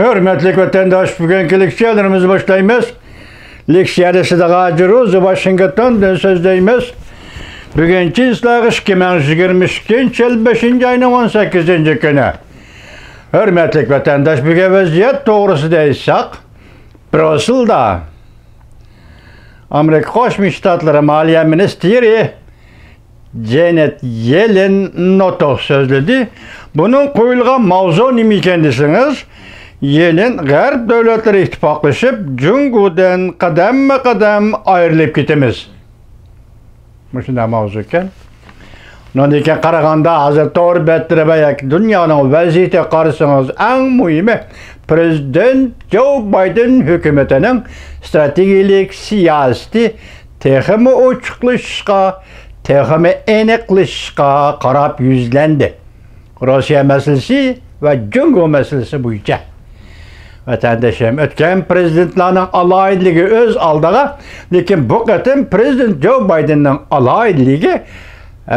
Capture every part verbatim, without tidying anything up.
ھۆرمەتلىك ۋەتەنداش، بۈگۈنكى لېكسىيەلىرىمىزنى باشلايمىز. لېكسىيەدە سىدىغ ھاجىر روزى ۋاشىنگتوندىن سۆزلەيمىز. بۈگۈن چېسلاغ ئىككى مىڭ يىگىرمە ئىككىنچى يىل بەشىنچى ئاينىڭ ئون سەككىزىنچى كۈنى. ھۆرمەتلىك ۋەتەنداش، بۈگۈن ۋەزىيەت توغرىسىدا ئېيتساق، برۇسسېلدا ئامېرىكا قوشما شتاتلىرى مالىيە مىنىستىرى جېنېت يېلېن نۇتۇق سۆزلىدى. بۇنىڭ قويۇلغان ماۋزۇ نېمە ئىكەن دېسىڭىز، يېلېن غەرب دۆلەتلىرى ئىتتىپاقلىشىپ، جۇڭگودىن قەدەممۇ قەدەم ئايرىلىپ كېتىمىز. مۇشۇنداق ماۋزۇ ئىكەن. ئۇنىڭدىن كېيىن قارىغاندا، ھازىر تور بەتلىرى ۋە ياكى دۇنيانىڭ ۋەزىيىتىگە قارىسىڭىز، ئەڭ مۇھىمى، پرېزىدېنت جو بايدېن ھۆكۈمىتىنىڭ ئىستراتېگىيەلىك سىياسىتى تېخىمۇ ئوچۇقلىشىشقا، تېخىمۇ ئېنىقلىشىشقا قاراپ يۈزلەندى. روسىيە مەسىلىسى ۋە جۇڭگو مەسىلىسى بويىچە. ۋەتەندىشىم، ئۆتكەن پرېزىدېنتلارنىڭ ئالاھىدىلىكى ئۆز ئالدىغا، لېكىن بۇ قېتىم پرېزىدېنت جو بايدېننىڭ ئالاھىدىلىكى،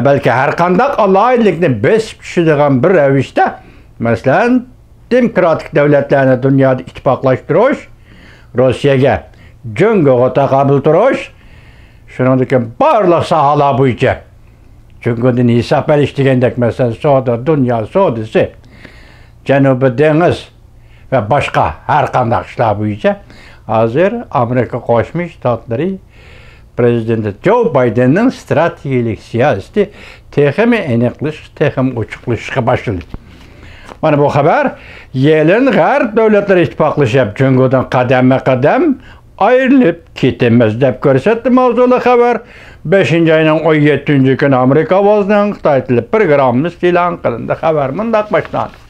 بەلكى ھەر قانداق ئالاھىدىلىكنى بېسىپ چۈشىدىغان بىر رەۋىشتە، مەسىلەن، دېموكراتىك دۆلەتلەرنى دۇنيادا ئىتتىپاقلاشتۇرۇش، روسىيەگە، جۇڭگوغا تاقابىل تۇرۇش، شۇنىڭدىكى بارلىق ساھەلەر بويىچە جۇڭگودىن ھېساب ئېلىش دېگەندەك، مەسىلەن، سودا، دۇنيا سودىسى، جەنۇبىي دېڭىز ۋە باشقا ھەر قانداق ئىشلار بويىچە ھازىر ئامېرىكا قوشما شتاتلىرى پرېزىدېنتى جو بايدېننىڭ ئىستراتېگىيەلىك سىياسىتى تېخىمۇ ئېنىقلىشىش، تېخىمۇ ئوچۇقلىشىشقا باشلىدى. مانا بۇ خەۋەر، يېلېن غەرب دۆلەتلىرى ئىتتىپاقلىشىپ، جۇڭگودىن قەدەممۇ قەدەم ئايرىلىپ كېتىمىز دەپ كۆرسەتتى ماۋزۇلۇق خەۋەر. بەشىنچى ئاينىڭ ئون يەتتىنچى كۈنى ئامېرىكا ئاۋازىنىڭ خىتاي تىلى پروگراممىسى ئېلان قىلىندى. خەۋەر مۇنداق باشلاندى.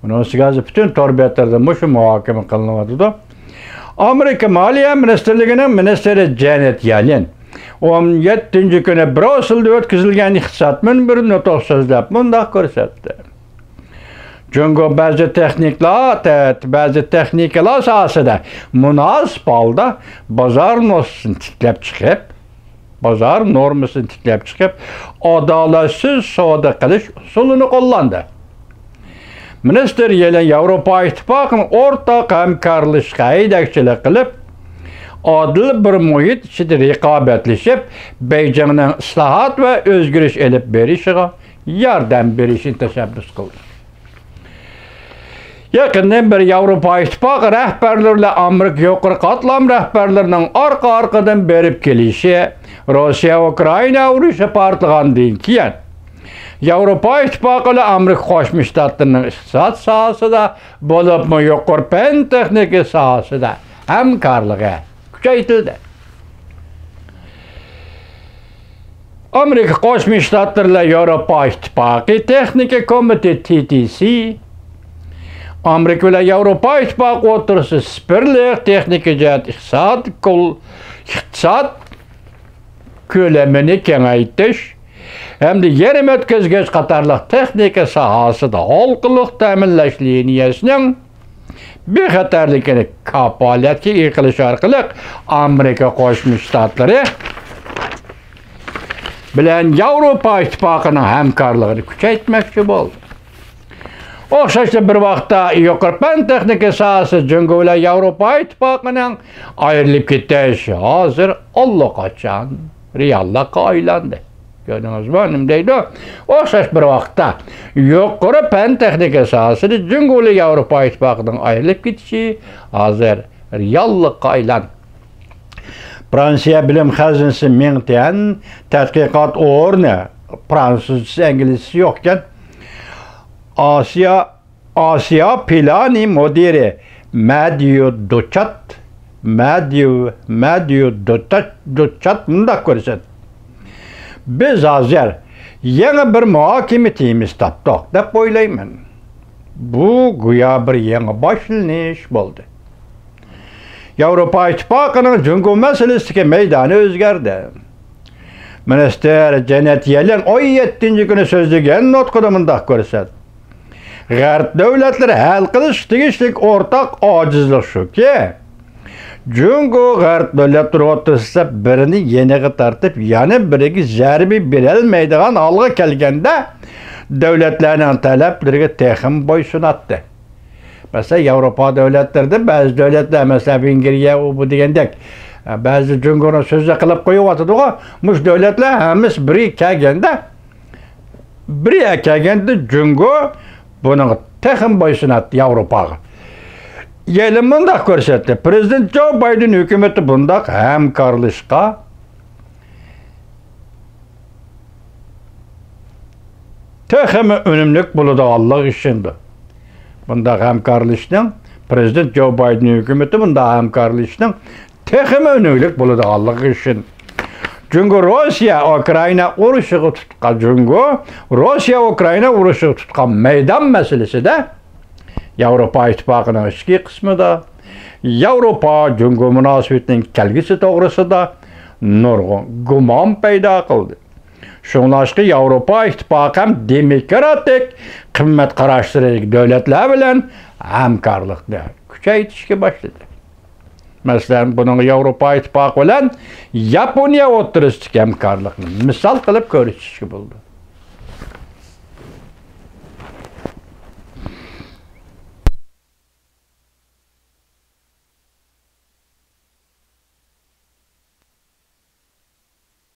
ئۇنىڭ ئۈستىگە ھازىر پۈتۈن تور بەتلىرىدە مۇشۇ مۇھاكىمە قىلىنىۋاتىدۇ. ئامېرىكا مالىيە مىنىستىرلىكىنىڭ مىنىستىرى جېنېت يېلېن ئون يەتتىنچى كۈنى برۇسسېلدا ئۆتكۈزۈلگەن ئىقتىساد مۇنبىرىدە نۇتۇق سۆزلەپ مۇنداق كۆرسەتتى. جۇڭگو بەزى تېخنىكلار، تە-، بەزى تېخنىكىلار ساھەسىدە مۇناسىپ ھالدا بازار نورمىسىنى تىكلەپ چىقىپ، بازار نورمىسىنى تىكلەپ چىقىپ، ئادالەتسىز سودا قىلىش ئۇسۇلىنى قوللاندى. مىنىستىر يېلېن ياۋروپا ئىتتىپاقىنىڭ ئورتاق ھەمكارلىشىشقا ھەيدەكچىلىك قىلىپ، ئادىل بىر مۇھىت ئىچىدە رىقابەتلىشىپ، بېيجىڭنىڭ ئىسلاھات ۋە ئۆزگىرىش ئېلىپ بېرىشىغا ياردەم بېرىشنى تەشەببۇس قىلدى. يېقىندىن بېرى ياۋروپا ئىتتىپاقى رەھبەرلىرى بىلەن ئامېرىكا يۇقىرى قاتلام رەھبەرلىرىنىڭ ئارقا-ئارقىدىن بېرىپ كېلىشى، روسىيە-ئۇكرائىنا ئۇرۇشى پارتلىغاندىن كېيىن، ياۋروپا ئىتتىپاقى بىلەن ئامېرىكا قوشما شتاتلىرىنىڭ ئىقتىساد ساھەسىدە، بولۇپمۇ يۇقىرى پەن-تېخنىكا ساھەسىدە ھەمكارلىقى كۈچەيتىلدى. ئامېرىكا قوشما شتاتلىرى بىلەن ياۋروپا ئىتتىپاقى تېخنىكا كومىتېتى، تى تى سى، ئامېرىكا بىلەن ياۋروپا ئىتتىپاقى ئوتتۇرىسىدا سىپىرلىق تېخنىكا جەھەت ئىقتىساد كول-، ئىقتىساد كۆلىمىنى كېڭەيتىش ھەمدە يېرىم ئۆتكۈزگۈچ قاتارلىق تېخنىكا ساھەسىدە ھالقىلىق تەمىنلەش لىنىيەسىنىڭ بىخەتەرلىكىنى كاپالەتكە ئىگە قىلىش ئارقىلىق ئامېرىكا قوشما شتاتلىرى بىلەن ياۋروپا ئىتتىپاقىنىڭ ھەمكارلىقىنى كۈچەيتمەكچى بولدى. ئوخشاشلا بىر ۋاقىتتا يۇقىرى پەن تېخنىكا ساھەسى جۇڭگو بىلەن ياۋروپا ئىتتىپاقىنىڭ ئايرىلىپ كېتىش ھازىر ئاللىقاچان رېئاللىققا ئايلاندى. كۆردىڭىزمۇ، نېمە دەيدۇ؟ ئوخشاش بىر ۋاقىتتا يۇقىرى پەن تېخنىكا ساھەسىدە جۇڭگو بىلەن ياۋروپا ئىتتىپاقىنىڭ ئايرىلىپ كېتىشى ھازىر رېئاللىققا ئايلاندى. فرانسىيە بىلىم خەزىنىسى مىڭتيەن تەتقىقات ئورنى، فرانسۇزچىسى، ئىنگلىزچىسى يوقكەن، ئاسىيا ئاسىيا پىلانى مۇدىرى مەديۇ دوچات، مەديۇ، مەديۇ دوچات، دوچات مۇنداق كۆرسەتتى: «بىز ھازىر يېڭى بىر مۇھاكىمە تېمىسى تاپتۇق دەپ ئويلايمەن. بۇ گويا بىر يېڭى باشلىنىش بولدى. ياۋروپا ئىتتىپاقىنىڭ جۇڭگو مەسىلىسىدىكى مەيدانى ئۆزگەردى.» مىنىستىر جېنېت يېلېن ئون يەتتىنچى كۈنى سۆزلىگەن نۇتقىدا مۇنداق كۆرسەتتى: «غەرب دۆلەتلىرى ھەل قىلىشقا تېگىشلىك ئورتاق ئاجىزلىق شۇكى، جۇڭگو غەرب دۆلەتلىرى ئوتتۇرىسىدا بىرىنى يېنىغا تارتىپ، يەنە بىرىگە زەربە بېرەلمەيدىغان ھالغا كەلگەندە، دۆلەتلەرنىڭ تەلەپلىرىگە تېخىمۇ بويسۇناتتى. مەسىلەن، ياۋروپا دۆلەتلىرىدە بەزى دۆلەتلەر، مەسىلەن، ۋېنگرىيە، ئۇ بۇ دېگەندەك، بەزى جۇڭگونىڭ سۆزى قىلىپ قويۇۋاتىدىغۇ، مۇشۇ دۆلەتلەر ھەممىسى بىرىگە كەلگەندە، بىرىگە كەلگەندە جۇڭگو بۇنىڭغا تېخىمۇ بويسۇناتتى ياۋروپاغا. يەنە مۇنداق كۆرسەتتى، پىرېزىدېنت جو بايدېن ھۆكۈمىتى بۇنداق ھەمكارلىشىشقا تېخىمۇ ئۈنۈملۈك بولىدىغانلىقىغا ئىشىنىدۇ. بۇنداق ھەمكارلىشىشنىڭ، پىرېزىدېنت جو بايدېن ھۆكۈمىتى بۇنداق ھەمكارلىشىشنىڭ تېخىمۇ ئۈنۈملۈك بولىدىغانلىقىغا ئىشىنىدۇ. جۇڭگو روسىيە ئۇكرائىنا ئۇرۇشىغا تۇتقان، جۇڭگو روسىيە ئۇكرائىنا ئۇرۇشىغا تۇتقان مەيدان مەسىلىسىدە ياۋروپا ئىتتىپاقىنىڭ ئىچكى قىسمىدا ياۋروپا جۇڭگو مۇناسىۋىتىنىڭ كەلگۈسى توغرىسىدا نۇرغۇن گۇمان پەيدا قىلدى. شۇڭلاشقا ياۋروپا ئىتتىپاقى ھەم دېموكراتىك قىممەت قاراشلىرىدىكى دۆلەتلەر بىلەن ھەمكارلىقنى كۈچەيتىشكە باشلىدى. مەسىلەن، بۇنىڭغا ياۋروپا ئىتتىپاقى بىلەن ياپونىيە ئوتتۇرىسىدىكى ھەمكارلىقنى مىسال قىلىپ كۆرسىتىشكە بولىدۇ.